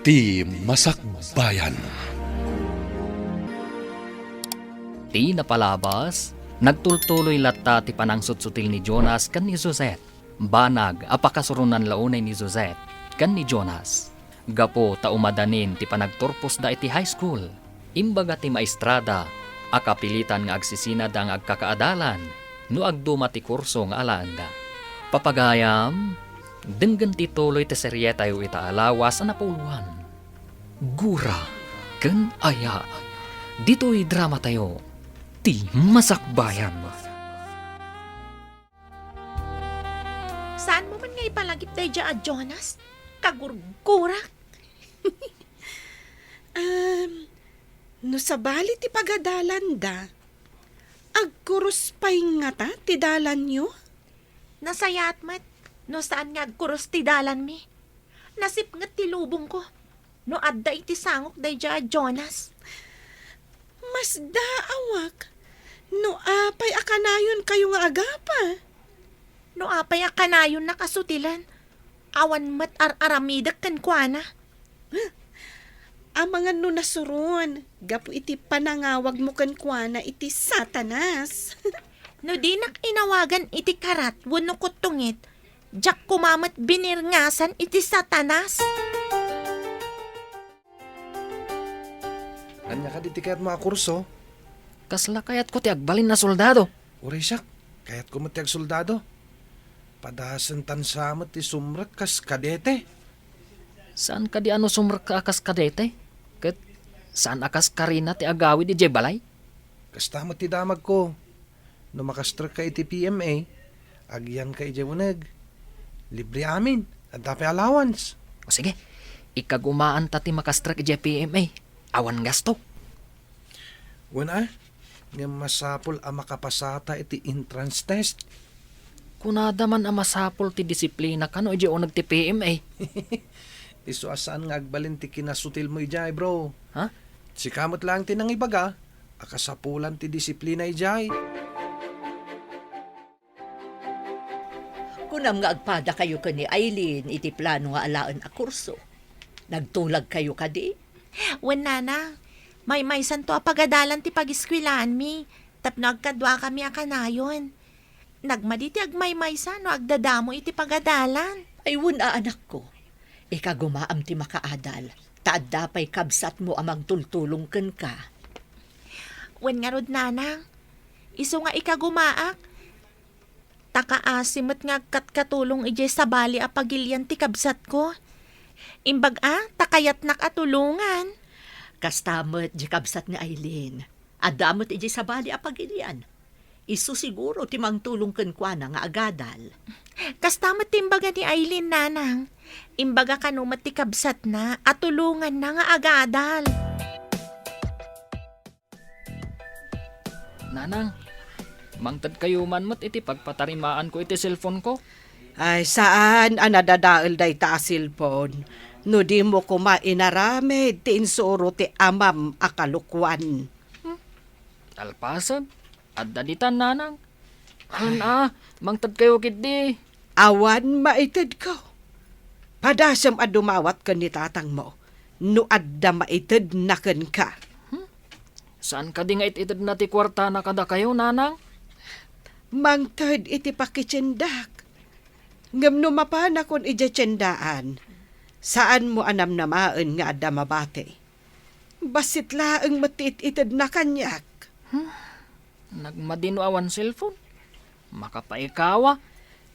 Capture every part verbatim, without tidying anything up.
Ti Masakbayan. Ti napalabas, nagtultuloy latta ti panangsutsutil ni Jonas ken ni Josette. Banag a pakasuronan la unay ni Josette ken ni Jonas. Gapu ta umadanin ti panagturposda iti high school, imbaga ti maestrada a kapilitan nga agsisinada nga agkakaadalan no agduma ti kurso nga alaenda. Papagayam, denggen ti tuloy ti serietayo ita a lawas a napuloan, Gura ken Aya. Ditoy dramatayo, Ti Masakbayan. Saanmo man nga ipalagip daydiay a Jonas? Kagurgurak. Um, no sabali ti pagadalanda, agkurus pay ngata ti dalanyo? Nasayaat met no saan nga agkurus ti dalanmi. Nasipnget ti lubongko no adda iti sangok daydiay a Jonas. Masdaawak no apay a kanayonkayo nga agapa. No apay a kanayonna kasutilan, awan met ar-aramidek kenkuana. Amangan no nasuron gapu iti panangawagmo kenkuana iti Satanas. No dinak inawagan iti karat wenno kuttongit, diak koma met binirngasan iti Satanas. Ania kadi ti kayatmo a kurso? Kasla kayatko ti agbalin a soldado. Uray siak, kayatko met ti agsoldado. Padasem tan sa met ti sumrek kas kadete. Saan kadi a no sumrekka a kas kadete? Ket saan a kas karina ti agawid idiay balay? Kasta met ti damagko. No makastrekka iti P M A, agyanka idiay uneg. Libre amin, adda pay allowance. O sige, ikagumaanta ti makastrek idiay P M A. Awan gasto. Wen a, ngem masapul a makapasata iti entrance test. Kunada man a masapul ti disiplina kano idiay uneg ti P M A. Isu a saan nga agbalin ti kinasutilmo idiay, bro. Ha? Sika met laeng ti nangibaga a kasapulan ti disiplina idiay. Kunam nga agpadakayo ken ni Aileen iti plano nga alaen a kurso. Nagtulagkayo kadi? Wen, Nanang. Maymaysanto a pagadalan ti pagiskuelaanmi tapno agkaduakami a kanayon. Nagmadi ti agmaymaysa no agdadamo iti pagadalan. Ay, wen a, anakko. Ikagumaam ti makaadal, ta adda pay kabsatmo a mangtultulong kenka. Wen ngarud, Nanang. Isu nga ikagumaak, ta kaasi met nga agkatkatulong idiay sabali a pagilian ti kabsatko. Imbag a, ta kayatnak a tulongan. Kasta met di kabsat ni Aileen. Adda met idiay sabali a pagilian. Isu siguro ti mangtulong kenkuana nga agadal. Kasta met ti imbaga ni Aileen, Nanang. Imbaga kano met ti kabsatna a tulonganna nga agadal. Nanang, mangtedkayo man met iti pagpatarimaanko iti cellphone-ko. Ay, saan a nadadael dayta a cellphone no dimo koma inaramid ti insuro ti amam a kalokuan. Hmm? Kalpasan, adda ditan, Nanang. Haan a, mangtedkayo ketdi. Awan maitedko. Padasem a dumawat ken ni tatangmo no adda maitedna kenka. Hmm? Saan kadi nga it-itedna ti kuartana kadakayo, Nanang? Mangted iti pakitiendak. Ngem no mapanakon idiay tiendaan, saanmo a namnamaen nga adda mabati. Bassit laeng met ti it-itedna kaniak. Hmm? Nagmadi no awan cellphone? Makapaikawa.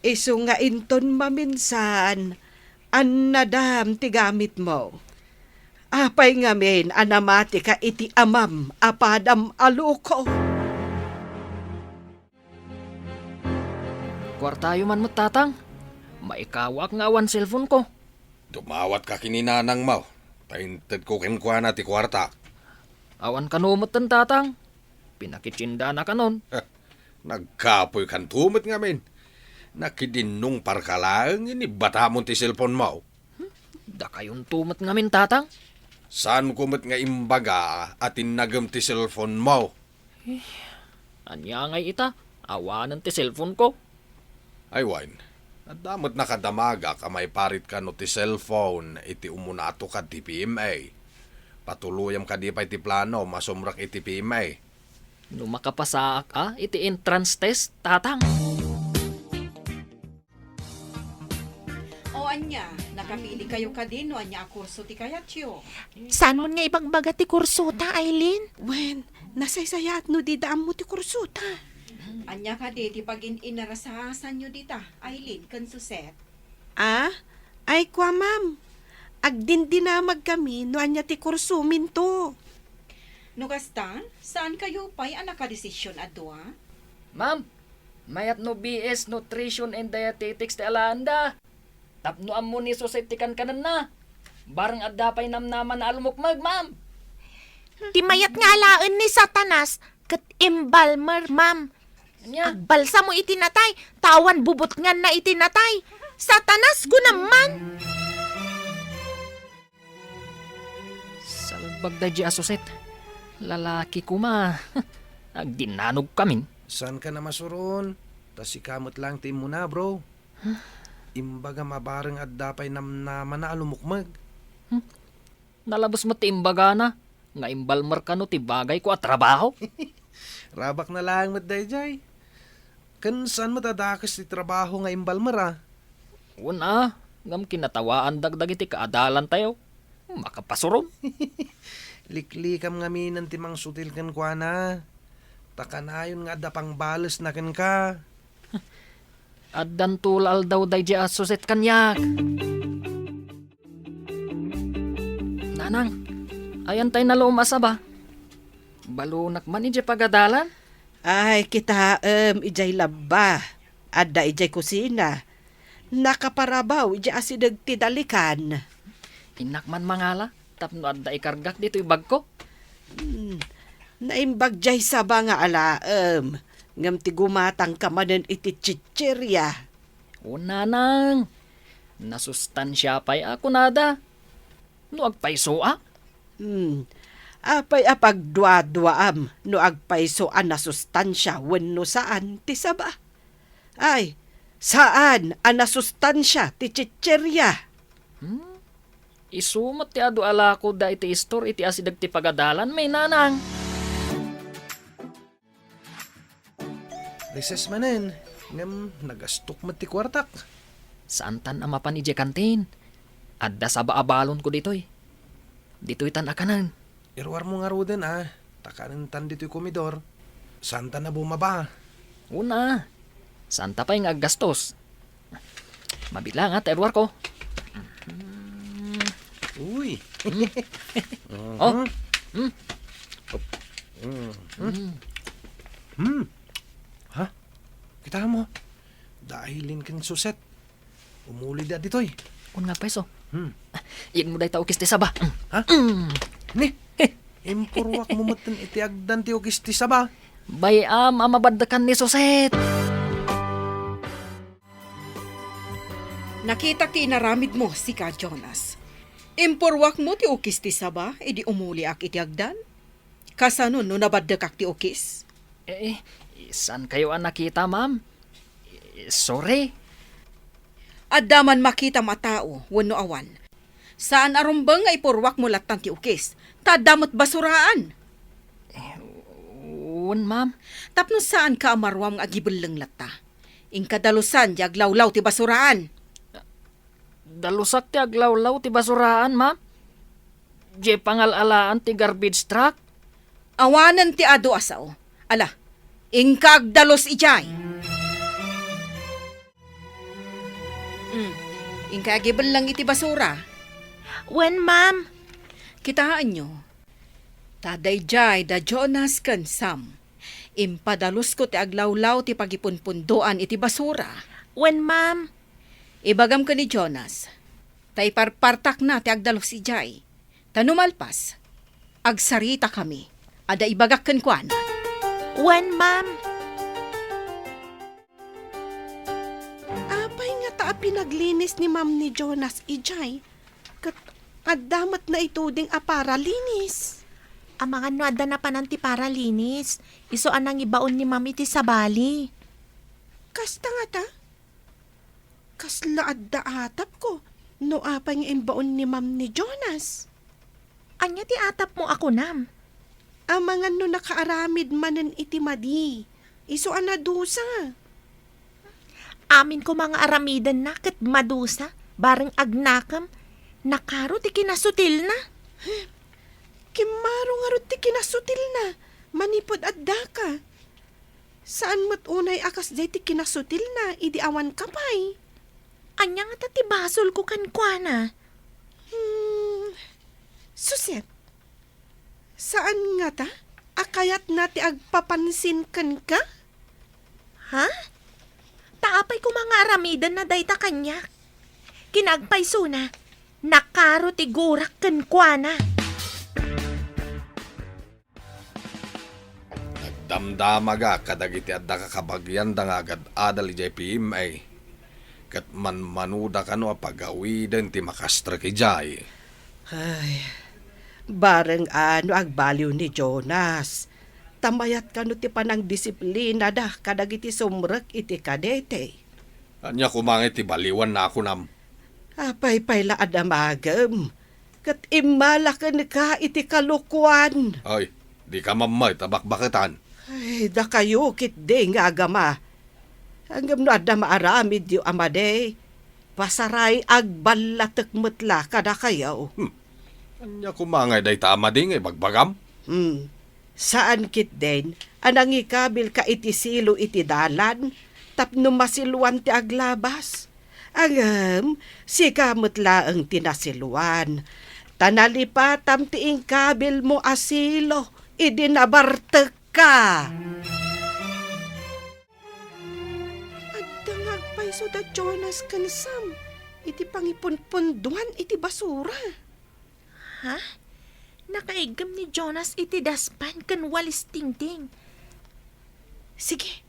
Isu nga inton maminsan, annadam ti gamitmo. Apay ngamin a namatika iti amam a padam a loko? Kuartayo man met, Tatang. Maikawaak nga awan cellphone-ko. Dumawatka ken ni nanangmo, ta intedko kenkuana ti kuarta. Awan kano metten, Tatang. Pinakitiendana kanon. Nagkapoykanto met ngamin. Nakidinnungparka laeng, inibatamon ti cellphone-mo. Hmm? Dakayonto met ngamin, Tatang. Saanko met nga imbaga a tinnagem ti cellphone-mo? Eh, ania ngay ita? Awanen ti cellphone-ko. Ay wen, Adda met nakadamagak a maiparit kano ti cellphone iti umuna a tukad ti P M A. Patuloyam kadi pay ti plano, masumrek iti P M A. No makapasaak a iti entrance test, Tatang. O ania, nakapili kayo kadi no ania a kurso ti kayatyo? Saan mo nga ibagbaga ti kursota, Aileen? Wen, nasaysayaat no dida ammo ti kursota. Ania kadi ti pagin-inarasaasanyo dita, Aileen ken Suset? Ah? Ay, kua, ma'am. Agdindinamagkami no ania ti kursominto. No kasta, saan kayo pay a nakadesisyon a dua? Ma'am, mayat no B S Nutrition and Dietetics ti alaenda. Tapno ammo ni Suset ti kankanenna. Bareng adda pay namnamana a lumukmeg, ma'am. Ti mayat nga alaen ni Satanas ket embalmer, ma'am. Ania? Agbalsamo iti natay, ta awan bubutnganna iti natay. Satanas, gunam man! Salbag daydi a Suset. Lalaki koma. Agdinnanogkamin. Saanka a masuron? Ta sika met laeng ti immuna, bro. Imbagam a bareng adda pay namnamana a lumukmeg. Hmm. Nalabes met ti imbagana nga embalmer kano ti bagayko a trabaho. Rabakna laeng met daydiay. Ken saan met a dakes ti trabaho nga embalmer a? Wen a, ngem kinatawaandak dagiti kaadalantayo. Makapasurom. Liklikam ngaminen ti mangsutil kenkuana. Ta kanayon nga adda pangbalesna kenka. Addanto la aldaw daydi a Suset kaniak. Nanang, ayan tay nalom a saba? Balonak man idiay pagadalan? Ay, kitaem, idiay labba. Adda idiay kusina. Nakaparabaw idiay asideg ti dalikan. Innak man mangala, tapno adda ikargak ditoy bagko. Hmm, naimbag diay saba nga alaem, ngem ti gumatangka manen iti chichirya. O, nanang, nasustansia pay a kunada. No agpayso a? Hmm. Apay a pagduaduaam no agpayso a nasustansia wenno saan ti saba? Ay, saan a nasustansia ti chichirya. Hmm? Isu met ti adu a lakoda iti istor iti asideg ti pagadalan, may nanang. Recess manen, ngem nagastok met ti kuartak. Saantan a mapan idiay kantin. Adda saba a balonko ditoy. Ditoytan a kanen. Iruarmo ngaruden a, ta kanentan ditoy komedor. Saantan a bumaba. Una, saanta pay nga aggastos. Mabilang, ah, ta iruarko. Uy. Mm. Oh. Mhm. Mm. Mm. Hmm. Ha? Kita mo? Dahil ken Suset. Umuli da ditoy. Kun nga peso. Hmm. Iyan mo dayta ukis ti saba. Ha? Mm. Ni? Impurwak mo metten iti agdan ti ukis ti saba. Bay-am a mabaddekan ni Suset. Nakitak ti inaramidmo, sika, Jonas. Impurwakmo ti ukis ti saba idi umuliak iti agdan? Kasano no nabaddekak ti ukis? Eh, saan kayo a nakita, ma'am? Eh, sorry. Adda man makitam a tao wenno awan. Saan a rumbeng nga ipurwakmo lattan ti ukis, ta adda met basuraan. Eh, wen, ma'am. Tapno saanka a maruam nga agibelleng latta, inka dalusan diay aglawlaw ti basuraan. Dalusak ti aglawlaw ti basuraan, ma'am? Diay pangal-alaan ti garbage truck? Awanen ti adu a sao. Ala, inka agdalus idiay. Mm. Inka agibelleng iti basura. Wen, ma'am. Kitaenyo, ta daydiay da Jonas ken Sam. Impadalusko ti aglawlaw ti pagipunpundoan iti basura. Wen, ma'am. Ibagam ken ni Jonas, ta iparpartakna ti agdalus idiay. Ta no malpas, agsaritakami. Adda ibagak kenkuana. Wen, ma'am. Apay ngata a pinaglinis ni Ma'am ni Jonas idiay? Ket adda met naituding a paralinis. Amangan no adda napanan ti paralinis. Isu a nangibaon ni Ma'am iti sabali. Kasta ngata? Kasla adda atapko no apay nga imbaon ni Ma'am ni Jonas. Ania ti atapmo a kunam? Amangan no nakaaramid manen iti madi, isu a nadusa. Amin koma nga aramidenna ket madusa, bareng agnakem, nakaro ti kinasutilna. Kimmaro ngarud ti kinasutilna, manipud addaka. Saan met unay a kasdiay ti kinasutilna idi awanka pay. Ania ngata ti basolko kenkuana? Hmm, Suset, saan ngata a kayatna ti agpapansin kenka? Ha? Ta apay koma nga aramidenna dayta kaniak? Kinaagpaysona, nakaro ti gurak kenkuana. Nagdamdamagak kadagiti adda kakabagianda nga agad-adal idiay P M A, ket manmanoda kano a pagawiden ti makastrek idiay. Ay, bareng a no agbaliw ni Jonas, ta mayat kano ti panangdisiplinada kadagiti sumrek iti kadete. Ania koma nga iti baliwanna a kunam? Apay pay la a damagem, ket immala kenka iti kalokuan. Ay, dika mammet a bakbaketan. Ay, dakayo ketdi nga agama. Ngem no adda maaramidyo a madi, pasaray agballatek met la kadakayo. Hmm. Ania koma nga dayta a madi nga ibagbagam? Hmm. Saan ketdin a nangikabilka iti silo iti dalan tapno masiluan ti aglabas? Ngem sika met laeng ti nasiluan, ta nalipatam ti inkabilmo a silo idi nabartekka. Adda nga agpayso da Jonas ken Sam iti pangipunpunduan iti basura. Ha? Nakaiggem ni Jonas iti daspan ken walis tingting. Sige,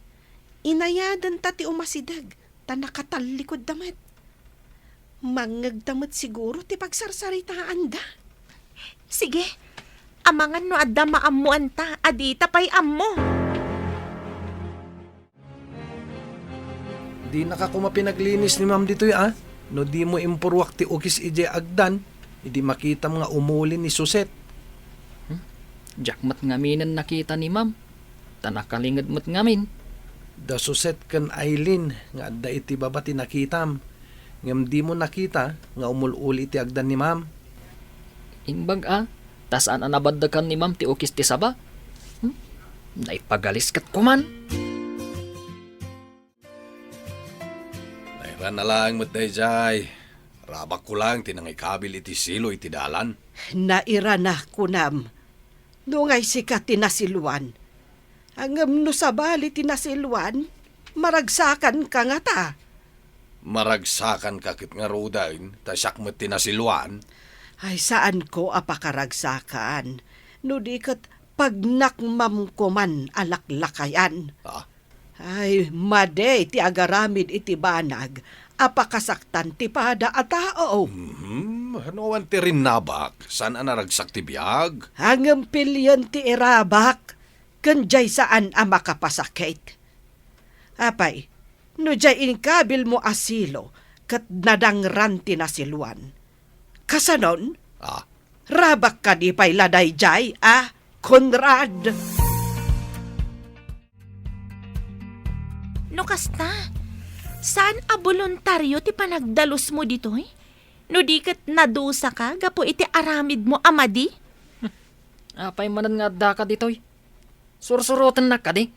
inayadenta ti umasideg, ta nakatallikudda met. Mangngegda met siguro ti pagsarsaritaanda. Sige, amangan no adda maammoanta a dita pay ammo. Dinaka koma pinaglinis ni Ma'am ditoy, a? No dimo impurruak ti ukis idiay agdan, idi makitam nga umuli ni Suset. Hmm? Diak met ngaminen nakita ni Ma'am, ta nakalinged met ngamin. Da Suset ken Aileen nga adda iti baba ti nakitam, ngem dimo nakita nga umul-uli iti agdan ni Ma'am. Imbag a, ta saan a nabaddekan ni Ma'am ti ukis ti saba. Hmm? Naipagalis ket kuman. Nairana laeng met daydiay. Rabakko laeng ti nangikabil iti silo iti dalan. Nairana, kunam. No ngay sika ti nasiluan. Ngem no sabali ti nasiluan, maragsakanka ngata. Maragsakanka ket ngaruden, ta siak met ti nasiluan. Ay, saanko a pakaragsakan. No di ket pagnakmamko man a laklakayan. Ah, Ay, madi ti agaramid iti banag a pakasaktan ti pada a tao. Mhm. No awan ti rinnabak, saan a naragsak ti biag? Ngem pilien ti irabak, ken diay saan a makapasakit. Apay, no diay inkabilmo a silo ket nadangran ti nasiluan, kasanon? Ah. Rabak kadi pay la daydiay, a, Conrad? No kasta, saan a boluntario ti panagdalusmo ditoy? No di ket nadusaka gapu iti aramidmo a madi? Apay manen nga addaka ditoy? Sursurotennak kadi?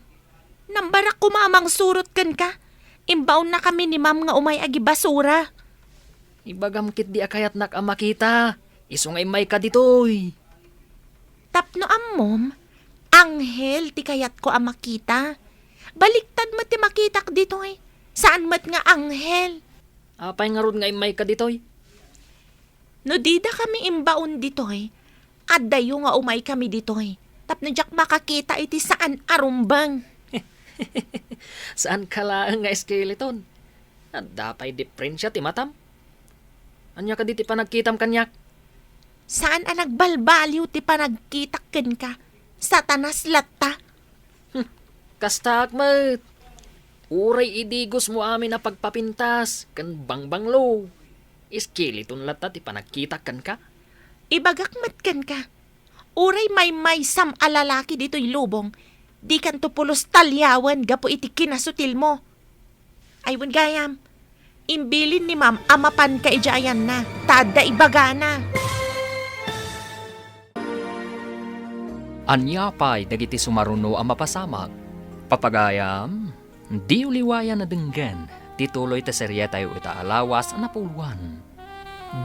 Nambarak koma a mangsurot kenka. Imbaonnakami ni Ma'am nga umay agibasura. Ibagam ketdi a kayatnak a makita. Isu nga immayka ditoy. Tapno ammom, anghel ti kayatko a makita. Baliktad met ti makitak ditoy. Saan met nga anghel. Apay ngarud nga immayka ditoy? No didakami imbaon ditoy, addayo nga umaykami ditoy, tapno diak makakita iti saan a rumbeng. Saanka laeng nga skeleton. Adda pay diferensia ti matam. Ania kadi ti panagkitam kaniak? Saan a nagbalbaliw ti panagkitak kenka. Satanas latta. Hmm, kastaak met. Uray idigosmo amin a pagpapintas ken bangbanglo. Skeleton latta ti panagkitak kenka. Ibagak met kenka, uray maymaysam a lalaki ditoy lubong, dikanto pulos taliawen gapu iti kinasutilmo. Ay, wen gayam, imbilin ni Ma'am a mapanka idiay ayanna, ta adda ibagana. Ania pay dagiti sumaruno a mapasamak? Papagayam, diyo liwayan a denggen ti tuloy ti serietayo ita a lawas a napuloan,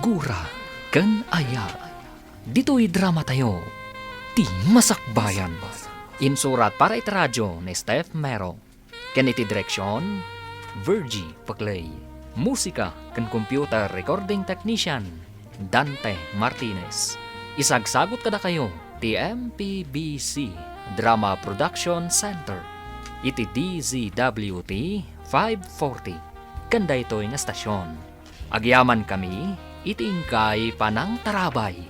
Gura ken Aya. Ditoy dramatayo, Ti Masakbayan. Insurat para iti radio ni Steph Mero. Ken iti direksion, Virgie Paclay. Musika ken computer recording technician, Dante Martinez. Isagsagut kadakayo ti M P B C Drama Production Center iti D Z W T five forty ken daytoy nga stasyon. Agyamankami iti inkay panangtarabay.